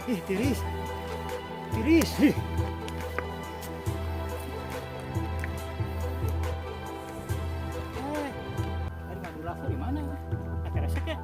Ih, tiris. Tiris. Ih. Eh, ada Madura di mana? Ada resek ya?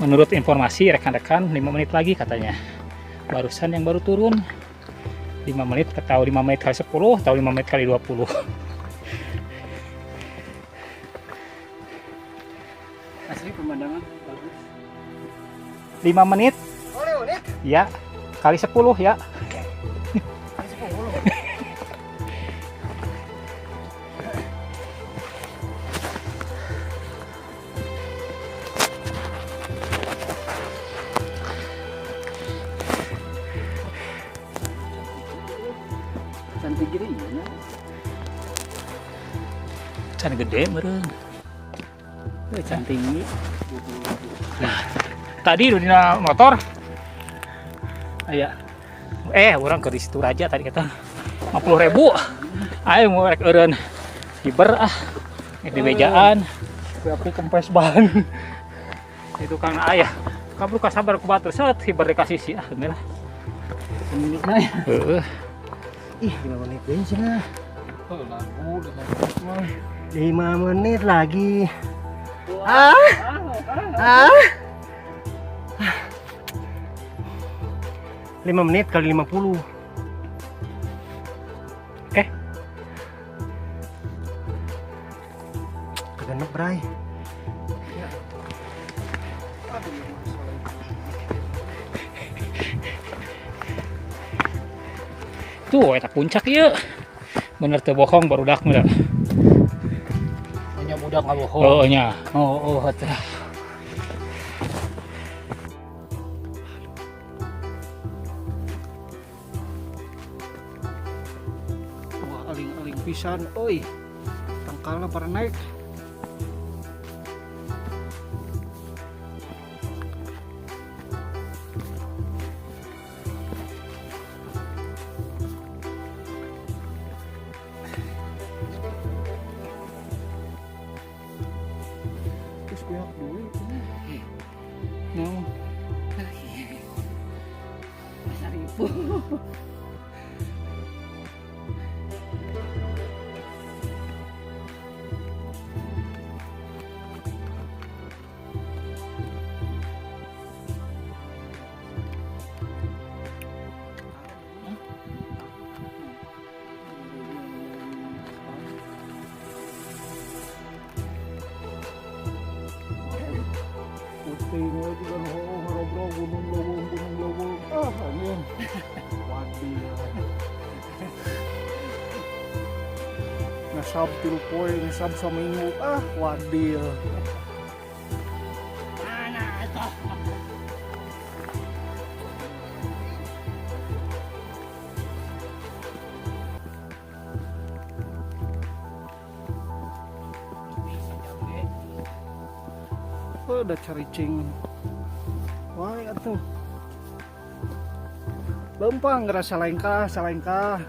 Menurut informasi rekan-rekan 5 menit lagi katanya. Barusan yang baru turun 5 menit atau 5 menit kali 10 atau 5 menit kali 20. Asli pemandangan bagus. 5 menit. Oh, 5 menit? Ya, kali 10 ya. Kali 10. Cantik gede ya. Can gede meureun. Can tinggi. Nah, tadi udah motor. Aya. Orang ke situ raja tadi kata 50.000. Ayo mau rek eureun hiber ah. Di bejaan. Tapi aku kempes ban. Itu kang ayah. Kamu ka sabar ku batur set hiber dikasih sih ah geus lah. Menit mah. Heeh. Ih, 5 menit bensin lah. Oh, lagu 5 menit mah. 5 menit lagi. 5 menit kali 50. Oke. Kegenep, Bray. Tuh, eta puncak ieu. Bener teu bohong barudak mah. Nya budak nggak bohong. Oh nya. Oh, oh atuh. Wah, aling-aling pisan euy. Tangkalna para naik. Terus pihak duit ini. No. Seribu. Puting we juga nu heueuh ngarobrol gunung leuweung ah anjing wadil ngesab 3 poe ngesab saminggu ah wadil Mana atuh. Oh, udah caricing. Wah, atuh. Lempang ngerasa lengkah, salengkah.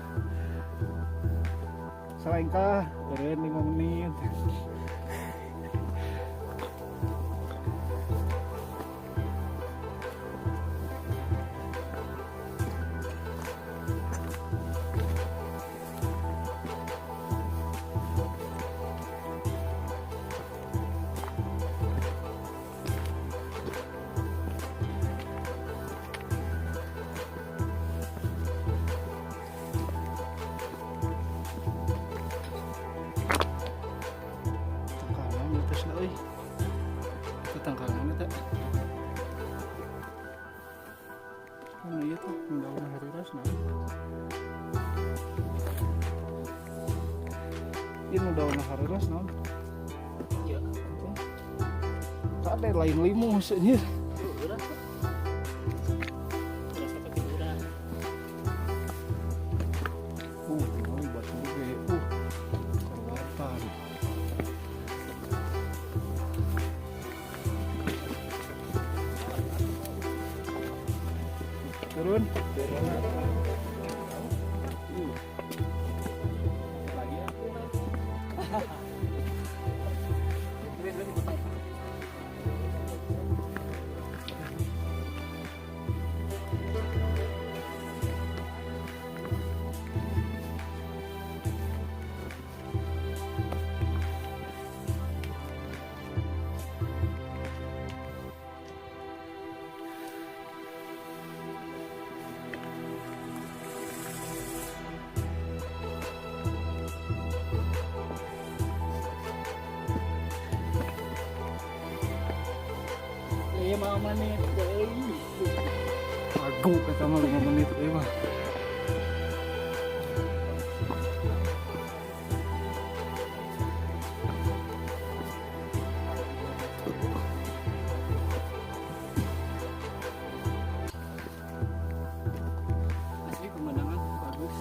Salengkah, eureun 5 menit. Tangkalan atasna euy. Itu tangkalan eta. Mana ieu teh daun hariras naon? Ieu nu daun hariras naon? Ieu. Tak ada lain limu maksudnya. Tinggal batu ge. Kelewatan. Turun. 5 menit deui. Lagu eta mah 5 menit euy mah. Asli pemandangan bagus.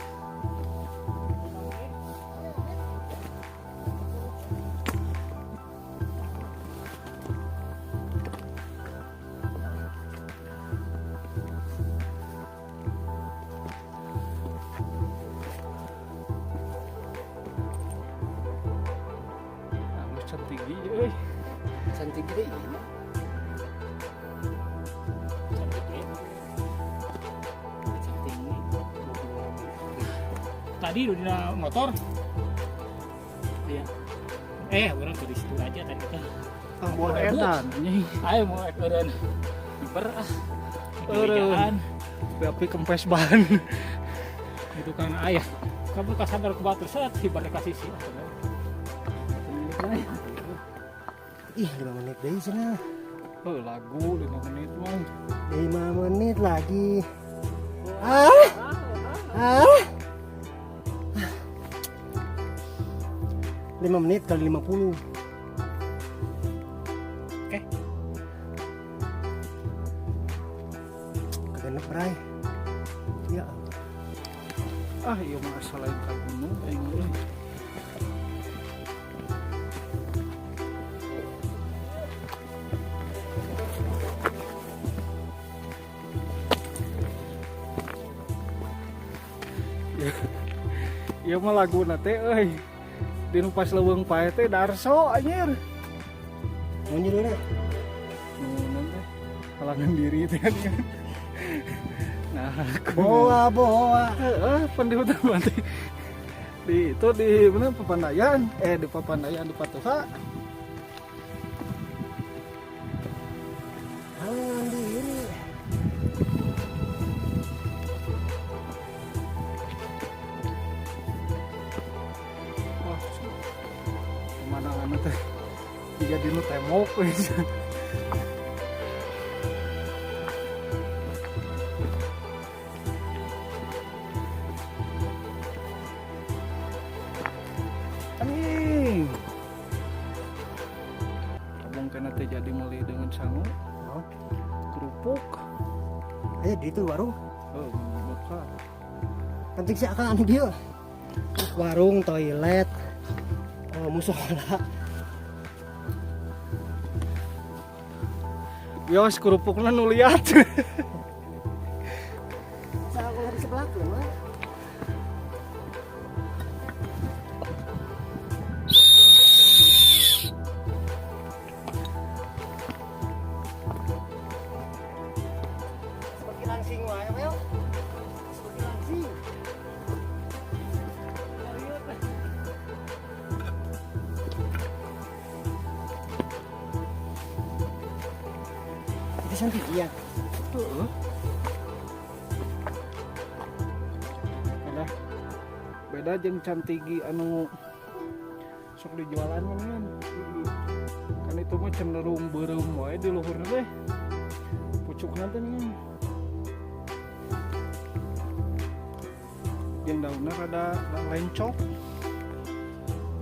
Halus cantik euy. Cantik gede ini. Cantik ya. Cantik ini. Tadi udah di motor. Iya. Orang ke situ aja tadi teh. Ah, buah edan anjing. Ayo mau eureun. Ber ah. Eureun. Tapi kempes ban. Itu kan ayah. Kamu kasadar ku batur set hibar ka sisi. Ih, 5 menit deui cenah. Oh, lagu 5 menit mah. 5 menit lagi. Ah. Ah. 5 menit kali 50. Oke. Kegenep, Bray. Ya Allah. Ah, ieu mah asa lain ka gunung aing euy. Ieu mah laguna teh euy. Di nu pas leuweung pae teh darso anjir. Mun judulna? Nu naon teh? Halangan diri teh kan. Nah, aku Boa boa. Heeh, pan di hutan mah teh. Di itu di mana Papandayan? Di Papandayan di Patuha. Halangan diri. Wah, pemandanganna teh jiga dinu tembok we. Anjing. Abang kena teh jadi meuli dengan sangu Oh, kerupuk. ayo di itu warung. Oh, buka. Penting sih akan anu dia. Warung, toilet, oh, musola. Wios kerupukna nu liat. Saya aku di sebelah tuh, mah. Seperti langsing wae, Wel. Seperti langsing. Itu cantik ya. Heeh. Beda. Beda jeung cantigi anu sok dijualan kan kan. Kan itu mah cenderung beureum wae di luhurna teh. Pucukna teh kan. Jeung daunna rada lencok.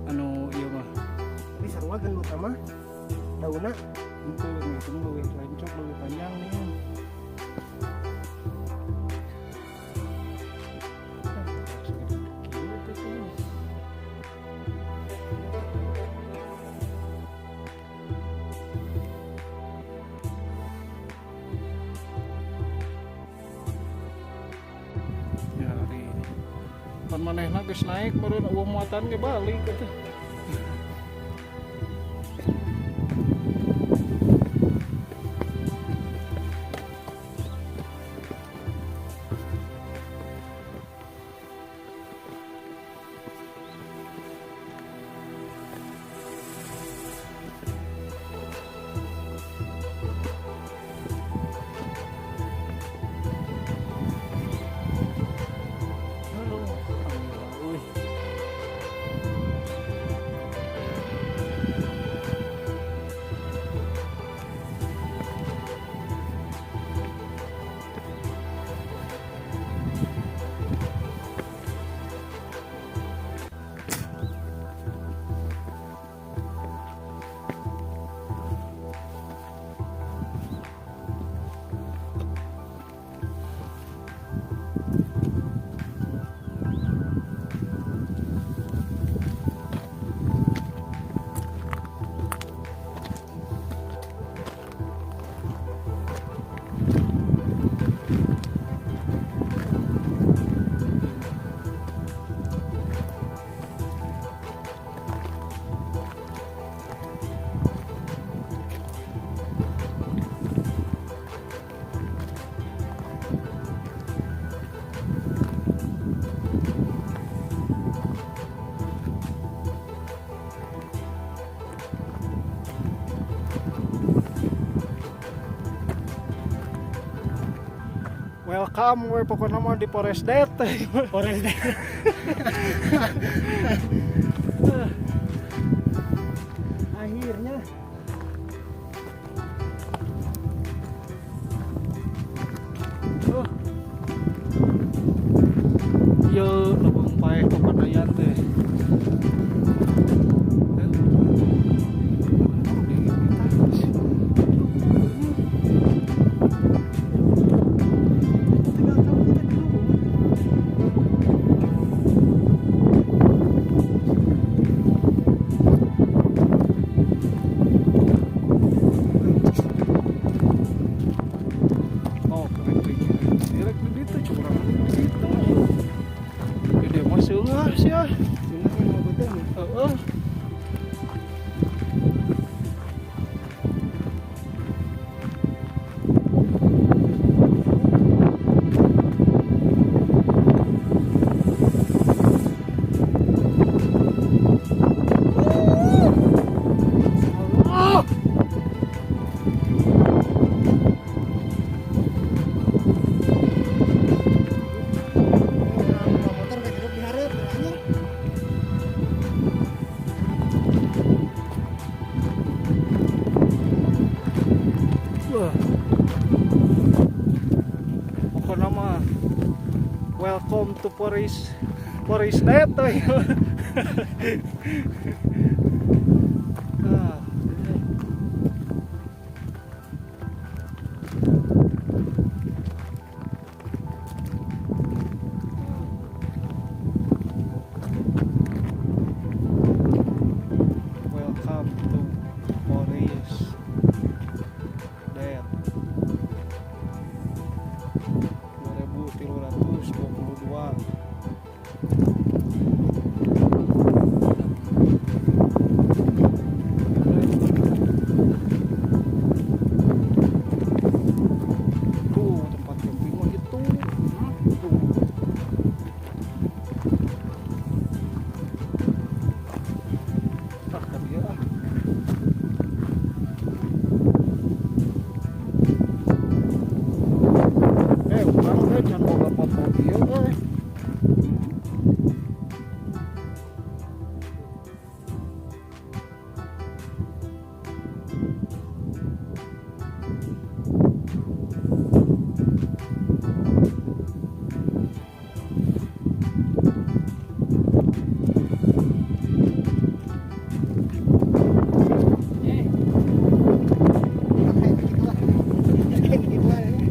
Anu ieu mah. Tapi sarua gendut mah daunna. Itu itu mah leuwih lencok, leuwih panjang nih. Nyari. Pan manehna geus naik meureun eueuh muatan ge balik atuh. Halo, alhamdulillah euy. Welcome we pokoknya mah di Forest Dead. Forest Dead. Akhirnya. Oh. Ieu leuweung paeh Papandayan teh. Oh, direk di ditu curang di ditu. Jadi mah seungah sih ah. Heeh. Allah. Motor gak hidup di hareup anjing. Wah. Pokoknya mah welcome to Forest Forest Dead. Ah. Welcome to Forest Dead 2322. Tuh tempat camping mah gitu. Tuh. Ah, kan dia ah. Urang teh can boga foto ieu euy. Kayak begituan. Kayak begituan ini.